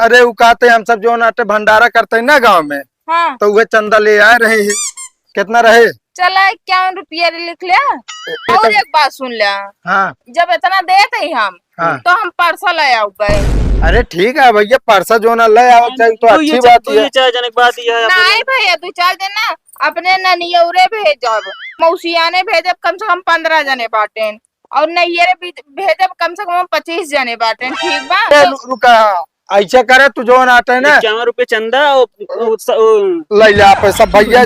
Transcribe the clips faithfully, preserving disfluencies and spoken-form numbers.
अरे, उ कहते हम सब जौन आटे भंडारा करते ना गाँव में, हाँ। तो उहे चंदा ले आए रहे हैं। कितना रहे? चला, इक्यावन रुपया लिख ले। ए, ए, और तो एक बात सुन ले। हाँ। जब इतना देत ही हम, हाँ। तो हम परसा ले आउबे। अरे ठीक है भैया, परसा जौन ले आवे चाहे तो दुई अच्छी चार, बात दुई है। चार जने के बात यह है अपने नहीं भैया, दुई चार जने ना, अपने ननियौरे भेजब, मौसियाने भेजब, कम से कम पन्द्रह जने बाटेन। और नैहरे भी भेजब, कम से कम पच्चीस जने बाटेन, ठीक बा? ए, तो रु-, रुका, ऐसे करे, तू जौन आटे ना। इक्यावन रुपये चंदा और, और स-, और लैला पैसा भैया।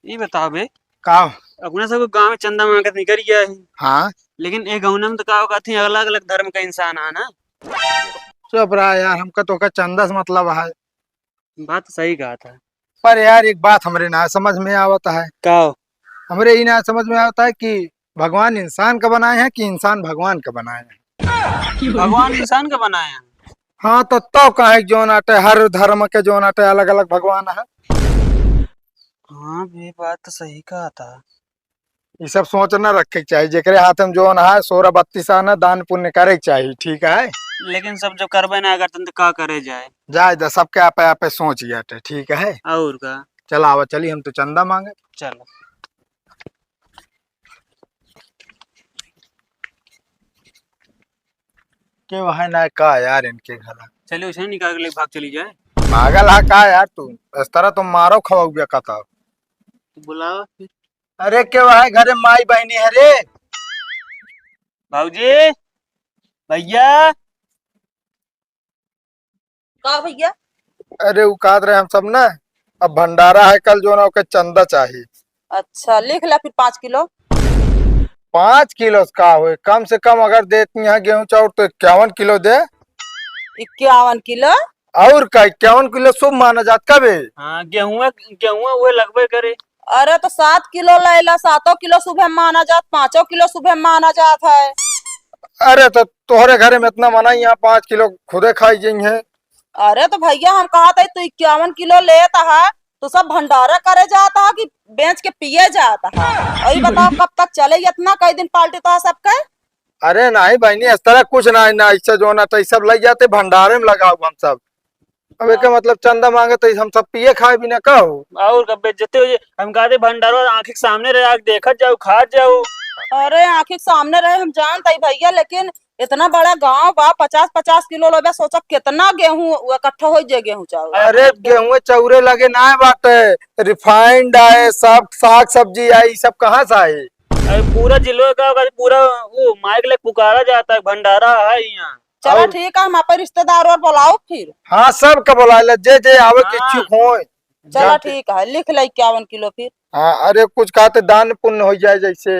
ई बताओ बे, का? अपना सब गाँव में चंदा मांगत निकल गया है। हाँ। लेकिन ए गाँव में तो का होगा थी, अलग-अलग धर्म का इंसान है ना। चुप रहा यार, हमका तो का चंदा से मतलब है। बात सही कहा था। पर यार, एक बात हमरे ना समझ में आवत है। का? हमरे ई ना समझ में आवत है कि भगवान इंसान का बनाए हैं कि इंसान भगवान का बनाए हैं। भगवान इंसान का बनाए हैं। हाँ, तो, तो काहे जौन आटे, हर धर्म के जौन आटे, अलग-अलग भगवान है। हाँ, ये बात तो सही कहा था। ये सब सोच न रखे के चाही, जेकरे हाथ में जौन है, सोरा बत्तीस आना, दान पुण्य करे के चाही, ठीक है? लेकिन सब जो करबे ना करतन, तो का करे जाए? जाए दे, सबके आपे, आपे सोच ही आटे, ठीक है? और का? चला, आवा, चली, हम तो चंदा मांगे। चलो। केहू है ना का यार इनके घर? चलिए, उसे निकाल के लेके भाग चली जाए। पागल है का यार तू? इस तरह तो मारो खवाऊ बिया का था। तो बुलाओ फिर। अरे केहू है घरे, माई बहनी है रे? बाबूजी, भैया। का भैया? अरे उ कहत रहे हम सब ना, अब भंडारा है कल जो ना, ओके चंदा चाही। अच्छा, लिख ला फिर पाँच किलो। पाँच किलो से का होए, कम से कम अगर देती हैं गेहूं चाउर तो इक्यावन किलो दे। इक्यावन किलो? और का, इक्यावन किलो शुभ माना जात कबे? हाँ, गेहुआ, गेहुआ उहे लगबे करे। अरे तो सात किलो लैला, सातों किलो शुभ माना जात, पाँचों किलो शुभ माना जात है। अरे तो तोहरे घरे में इतना मना, यहाँ पाँच किलो खुदे खाई गई है। अरे तो भैया हम कहत है तू इक्यावन किलो लेत है, तू सब भंडारा करे जात है कि बेच के पिए जात है? और ये बताओ कब तक चले इतना, कई दिन पार्टी तो है सबके? अरे नहीं बहनी, इस तरह कुछ ना, ना ऐसा जो ना तो सब लग जाते भंडारे में लगाओ हम सब। अब एके मतलब चंदा मांगे तो हम सब पिए खाए बिना का हो? और का बेइज्जती हो जाए। हम कहते भंडारो आँखी के सामने रहे, आके देखत जाओ, खात जाओ। अरे आँखी के सामने रहे हम जानत हई भैया, लेकिन इतना बड़ा गांव बा, पचास पचास किलो लोग बा, सोचा कितना गेहूं इकट्ठा हो जाए, गेहूं चाउर। अरे अरे गेहूं चाउरे लगे ना बाटे, रिफाइंड आए, सब साग सब्जी आए, ई सब कहाँ से आए? अरे पूरा जिलो का होगा, पूरा वो माइक लेके पुकारा जाता है, भंडारा है यहाँ। चला और ठीक है, हम आपन रिश्तेदार और बुलाओ फिर। हाँ, सबके बुलाए ला, जे जे आवे के हाँ। इच्छुक होए। चला जाते। ठीक है, लिख ले इक्यावन किलो फिर। हाँ, अरे कुछ कहते दान पुण्य हो जाए, जैसे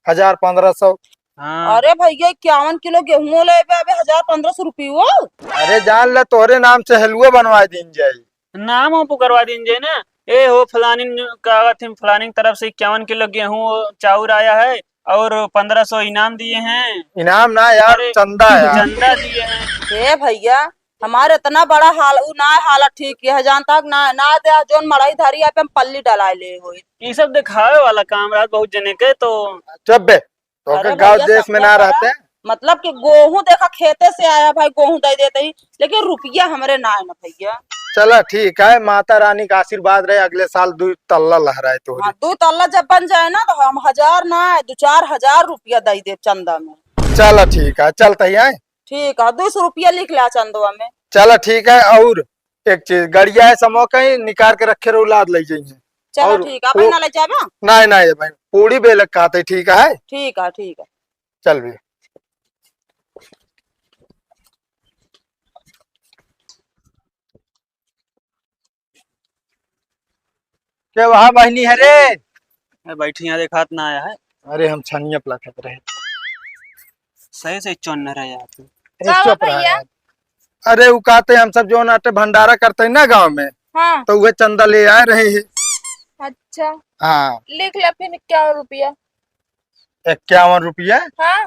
हजार पन्द्रह सौ। हाँ। अरे भैया, इक्यावन किलो गेहूं लेबे, अबे हजार पन्द्रह सौ रुपयो। अरे जान ले, तोहरे नाम से हलुआ बनवा दीन जाई। नाम हम पुकरवा दीन जाई ना, ए हो फलानी न-, का कहत हैं, फलानी की तरफ से इक्यावन किलो गेहूं चाउर आया है और पन्द्रह सौ इनाम दिए हैं। इनाम ना यार, अरे, चंदा यार। चंदा दिए हैं। ए भैया, हमार इतना बड़ा हाल, उ ना हालत ठीक है, जानता है ना, ना दे, जोन मड़ई धरी है, पे हम पल्ली डलाए ले होई। ई सब दिखावे वाला काम रहत बहुत जने के, तो चुप बे, तो अरे के गाँव भैया, देश में समझा ना करा। रहते। मतलब कि गेहूं देखा खेते से आया भाई, गेहूं दे देते ही, लेकिन रुपया हमरे ना है ना भैया। चला ठीक है, माता रानी का आशीर्वाद रहे, अगले साल दो तल्ला लहराए तो। हाँ, दो तल्ला जब बन जाए ना, तो हम हजार ना, दो चार हजार रुपया दे दे चंदा में। चला ठीक है, चलते ही आए। ठीक है, दो सौ रुपया लिख ला चंदवा में। चला ठीक है, और एक चीज, गड़िया है समो कहीं निकाल के रखे रहो, लाद ले जाइए। चला और ठीक है, अपन वो ना ले जाबा? नहीं, नहीं भाई, पूड़ी बेलक खाते, ठीक है? ठीक है, ठीक है। चल भी। के वहाँ बहनी है रे? ए, बैठी यहाँ देखात ना आया है। अरे हम छनिया पलाखत रहे। सही से चुन रहे आप। अरे का चुप बा रहा भैया? यार। अरे उ कहते हम सब जो नाटे भंडारा करते हैं ना गाँव में, हाँ। तो उहे चंदा ले आए रहे हैं। अच्छा। हाँ। लिख ले फिर इक्यावन रुपया। इक्यावन रुपया? हाँ।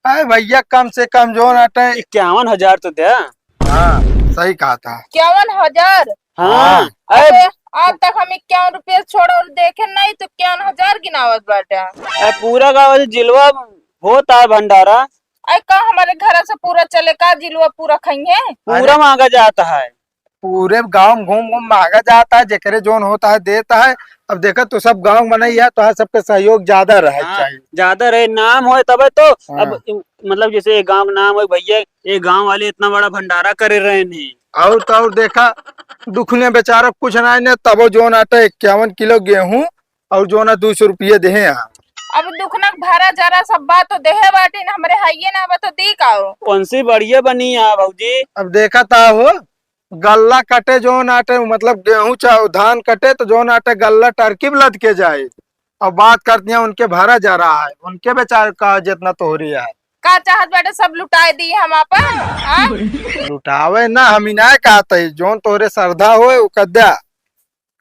अरे भैया, कम से कम जो नाटे इक्यावन हजार तो दे। हाँ, सही कहा था। इक्यावन हजार? हाँ। हाँ। अरे, अरे, आज तक हम इक्यावन रुपया छोड़ और देखे नहीं तो इक्यावन हजार गिनावत बाटे। अरे, पूरा गाँव जिलवा होता है भंडारा, अरे का हमारे घर से पूरा चले का, जिलवा पूरा खइहे? पूरा अरे मांगा जाता है। पूरे गांव में घूम घूम मांगा जाता है, जेकरे जोन होता है देता है। अब देखा तू सब गांव में नहीं है, तो सबके सहयोग ज्यादा रहे हाँ, चाहिए। ज्यादा रहे, नाम होए तबे तो। हाँ। अब मतलब जैसे ये गांव का नाम है भैया, ये गांव वाले इतना बड़ा भंडारा करे रहे नहीं। और तो और देखा, दुखने बेचारा कुछ ना ने, तबो जोन आटे इक्यावन किलो गेहूं और जोन दो सौ रुपये देहे हैं। अब दुखना के भारा जरा सब बात तो देहे बाटे न, हमरे हइये ना बा तो दी का हो? कौन सी बढ़िया बनी है भौजी? अब देखा ता हो, गल्ला कटे जोन आटे, मतलब गेहूं चाहे धान कटे तो जोन आटे गल्ला टर्की में लद के जाए। अब बात करती हैं उनके भरा जा रहा है, उनके बेचारे का जितना तोहरी है। का चाहत बाटे सब लुटाए दी हम आपन? हाँ? लुटावे ना, हम ही ना कहत है, जोन तोहरे श्रद्धा होए उ कर द्या।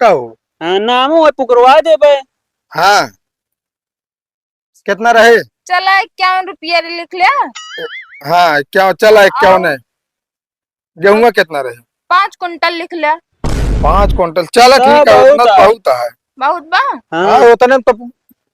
कहो। हाँ, नामो है पुकरवा देबे। हाँ। कितना रहे? चला इक्यावन रुपया लिख लिया। हाँ, क्या चला इक्यावन है। गेहुआ कितना रहे? पाँच कुंटल लिख लिया। पाँच कुंटल, चला हाँ, ठीक है, बहुत उतना है। बहुत है। बहुत बा? हाँ। हाँ, उतने में तो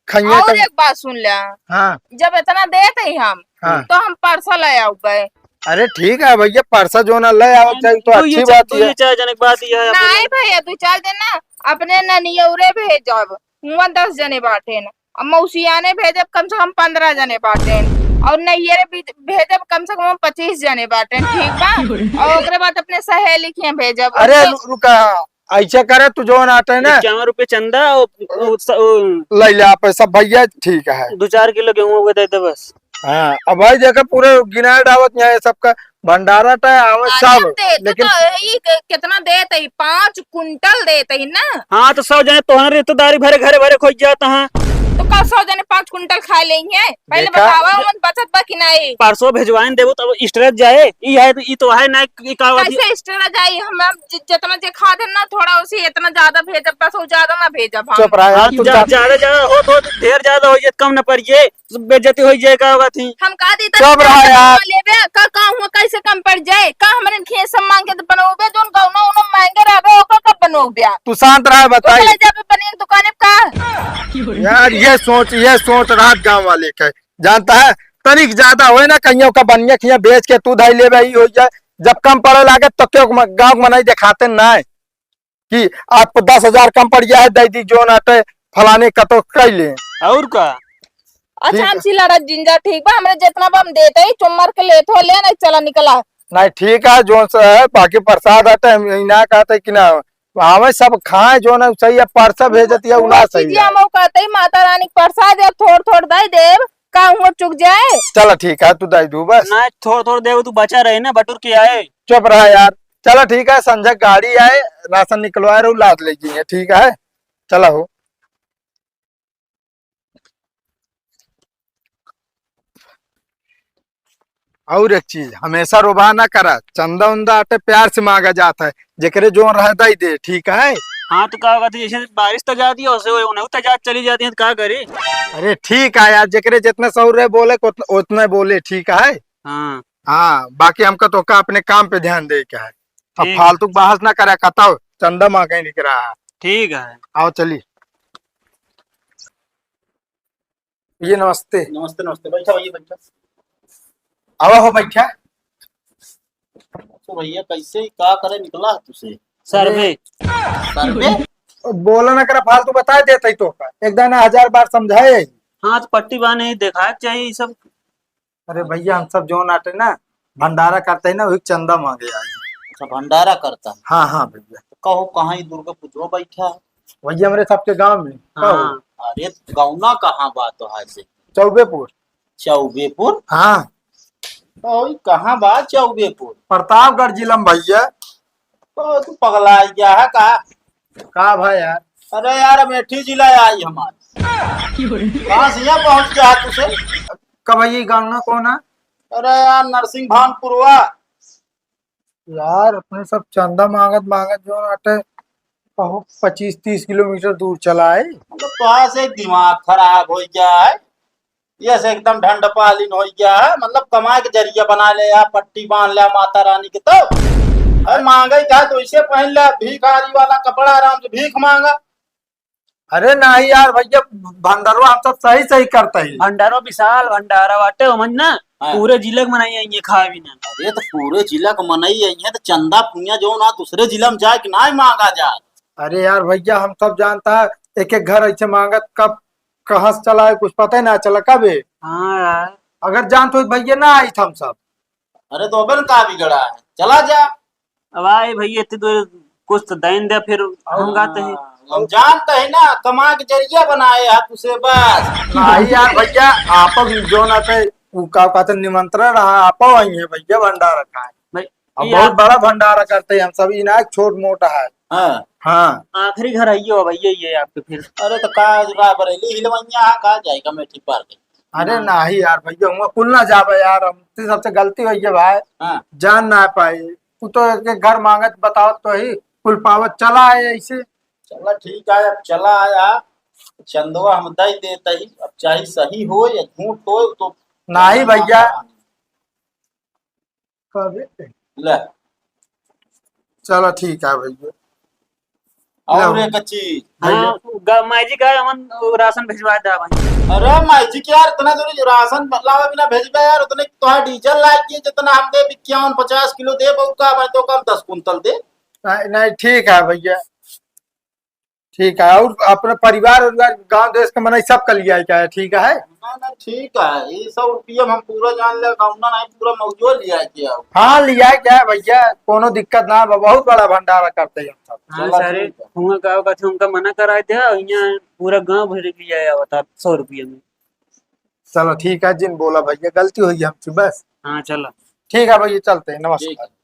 खइया और का। एक बात सुन लिया। हाँ। जब इतना देत ही हम, हाँ। तो हम परसा ले आउबे। अरे ठीक है भैया, परसा जो ना ले आओ, हाँ, चाहे तो तू ये अच्छी चाह, बात तू है। ये चाह जनक बात ये है, अपने नहीं भैया, दो चार जन ना अपने ननियौरे भेजब, हुआं दस जने बाटेन, अब मौसियाने भेजब, कम से कम पन्द्रह जने बाटेन, और नैहरे भी भेजब, कम से कम पच्चीस जने बाटेन, ठीक बा? और ओकरे बाद अपने सहेली के यहाँ भेजब। अरे ओके। रु-, रुका, ऐसे करे तू जोन आटे ना। इक्यावन रुपये चंदा, ओ, ओ, स-, ओ, ले ले आप सब भैया, ठीक है। दो चार किलो गेहूं के दे दे बस। हाँ, अब भाई देखा पूरे गिनाए डावत यहाँ ये सबका भंडारा टा आवे अरे सब, हम देते लेकिन तो यही के-, कितना देते ही, पाँच कुंटल देते ही ना। हाँ, तो सौ जने तोहरे रिश्तेदारी भरे घरे भरे खोज जाता है। तो का सौ जने पाँच कुंटल खा लेंगे? पहले देखा? बतावा, उमन बचत बा कि नहीं? परसों भेजवाइन देबो तब स्ट्रेच जाए, ई है तो, ई तो है ना कि का बात। कैसे स्ट्रेच जाए? हम, हम जि-, जितना जे खा देन ना, थोड़ा उसे इतना ज्यादा भेजब, बस वो ज्यादा ना भेजब हम। चुप रहा यार, हम तू जा-, चुप। ज्यादा, ज्यादा हो तो ढेर ज्यादा हो जाए, कम न पड़ जाए। बेइज्जती होई जाए, का होगा थी? हम का दी चुप रहा यार। लेबे, का, का हुआ, कैसे कम पड़ जाए? का हमरे खेत से मांग के तो बनोबे, जोन गौना उनो मांगे रहबे, ओकर कब बनोबे? तू शांत रहा, बताई। ओकरे जाबे बनिया के दुकाने पे का? यार, ये सोच, ये सोच रात गांव वाले के, जानता है, तनिक ज्यादा होए ना, कहियो का बनिया खिया बेच के तू धाई लेबे, ई हो जाए। जब कम पड़े लागे, तो क्यों म-, गांव में नहीं दिखाते ना है? कि आपको दस हजार कम पड़ गया है, दे दी, जोन आटे फलाने का तो कई ले। और का? अच्छा, ठीक है। हमसे लड़त जिंजा ठीक बा, हमरे जितना बा हम देते ही, चुम्मर के लेत हो, ले नहीं, चला निकला। नहीं, ठीक है, जोन से है, बाकी प्रसाद हटे, हम यही ना कहते कि ना, हमें सब खाए, जोन सही है, परसा भेजत या, उना सही है। हम कहते ही माता रानी के प्रसाद या थोड़ थोड़ दे देब, का हुआ चुक जाए? चला ठीक है, तू दे दू बस। ना, थोड़ थोड़ देबे, तू बचा रहे ना, बटुर के आए। चुप रहा यार। चला ठीक है, संझा गाड़ी आए, राशन निकलवाए रहू, लाद ले जाइए, ठीक है? चला हो। और एक चीज, हमेशा रोबा ना करा, चंदा उंदा आटे प्यार से मांगा जाता है, जेकरे जोन रहे दई दे, ठीक है? हाँ, तो का होगा, जैसे बारिश तो जाती है, वैसे वो उन्हें तो जात चली जाती है, तो का करी? अरे ठीक है यार, जेकरे जितना सौर रहे बोले, उतना, उतना बोले, ठीक है? हाँ। हाँ, बाकी हमका तो का अपने काम पे ध्यान दे के है। अब ठीक। फालतू बहस ना करा, कताओ चंदा मांगे निकरा है। ठीक है। आओ चली। ये नमस्ते। नमस्ते, नमस्ते। बैठा भैया, बैठा। आवा हो, बैठा। तो भैया, कैसे, का करे निकला है तुसे? सर्वे। सर्वे? बोला ना करा, फालतू बताए देते ही तो का। एक दाना हजार बार समझाए। हाँ, तो पट्टी बांध नहीं देखा चाहिए ये सब। अरे भैया, हम सब जोन आटे ना, भंडारा करते हैं ना, वही चंदा मांगे आए हैं। अच्छा, भंडारा करता है? हाँ, हाँ भैया। तो कहो, कहाँ ये दुर्गा पुजवा बैठा है? वही हमरे सबके गांव में। हाँ। कहो। अरे, गौना कहाँ बा तोहार से? चौबेपुर। चौबेपुर? हाँ। तो ई कहाँ बा चौबेपुर? प्रतापगढ़ जिला में भैया। तो तू पगला गया है का? का भाई यार? अरे यार, अमेठी जिला आई हमार। कहाँ से यहाँ पहुँच गया है तुसे? का भैया, ई गाँव ना कौन है? अरे यार, नरसिंह भानपुरवा। यार, अपने सब चंदा मांगत मांगत जो आटे, कहो, पच्चीस तीस किलोमीटर दूर चला है। मतलब, तोहार से दिमाग खराब हो गया है, ये से एकदम ढंडपालिन हो गया है। मतलब, कमाए के जरिया बना ले या पट्टी बांध ले माता रानी के, तो अरे मांगे का, तो इसे पहन ले भिखारी वाला कपड़ा, आराम से भीख मांगा। अरे नहीं यार भैया, भंडारो हम सब सही सही करते हैं। भंडारो विशाल भंडारा बाटे, ओमन ना हाँ। पूरे जिला के मनई अइहें खाए पीने। अरे तो पूरे जिला के मनई अइहें तो चंदा पुनिया जो ना दूसरे जिला में जाए कि ना मांगा जाए। अरे यार भैया, हम सब जानता है, एक एक घर ऐसे मांगत कब कहाँ से चला है, कुछ पता ही ना चला कब है। हाँ यार। अगर जानत होइत भैया ना आइत हम सब। अरे तो अबे न का बिगड़ा है, चला जा। अब आए भैया, इतनी दूर कुछ तो दैन दे, फिर हम गाते हैं। हाँ, हम जानते हैं ना, कमा के जरिया बनाए हाथ उसे बस। नहीं यार भैया, आप अब जो ना थे, वो का कहते निमंत्रण रहा, आप आई हैं भैया, भंडारा खाए। भाई, अब ये बहुत आप बड़ा भंडारा करते हैं हम सब, ई ना छोट मोट है। हाँ। हाँ। आखिरी घर आइयो भैया, ये आपके फिर। अरे तो का, का बरेली हिलवैया है, का जाए कमेटी पार के? अरे हाँ। नहीं यार भैया, हुआ कुल ना जाबे यार, हम तो सबसे गलती हुई है भाई। हाँ। जान ना पाए, तू तो एक एक घर मांगत बताओ तो ही कुल पावत चला आए ऐसे। चला ठीक है, अब चला आया, चंदवा हम दई देत ही, अब चाहे सही हो या झूठ हो तो नहीं भैया। कबे? ले। चलो ठीक है भैया। और ले। एक चीज। हाँ, गा-, माई जी का हमन वो राशन भिजवा दे भाई। अरे माई जी के यार, इतना जरूरी राशन लावे बिना भेजबे यार, उतने तो डीजल लाग गई, जितना हम दे इक्यावन पचास किलो दे, बहू का मैं तो कम दस कुंतल दे। नहीं, नहीं, ठीक है भैया, ठीक है। और अपने परिवार उरिवार, गांव देश के मनई सब का लिया क्या है, ठीक है? ना, ना, ठीक है, ये सौ रुपया में हम पूरा जान ले, गाँव ना नहीं, पूरा मौजो लिया क्या हो? हाँ, लिया क्या है भैया, कोनो दिक्कत ना बा, बहुत बड़ा भंडारा करते हैं हम सब। हाँ, चलो, सारे ठीक है। हुआ का कहते, उनका मना करा दे, और यहाँ पूरा गांव भर लिया है, बता, सौ रुपया में। चलो, ठीक है, जिन बोला भैया, गलती हुई हमसे बस। हाँ, चलो। ठीक है भैया, चलते हैं, नमस्कार। ठीक है।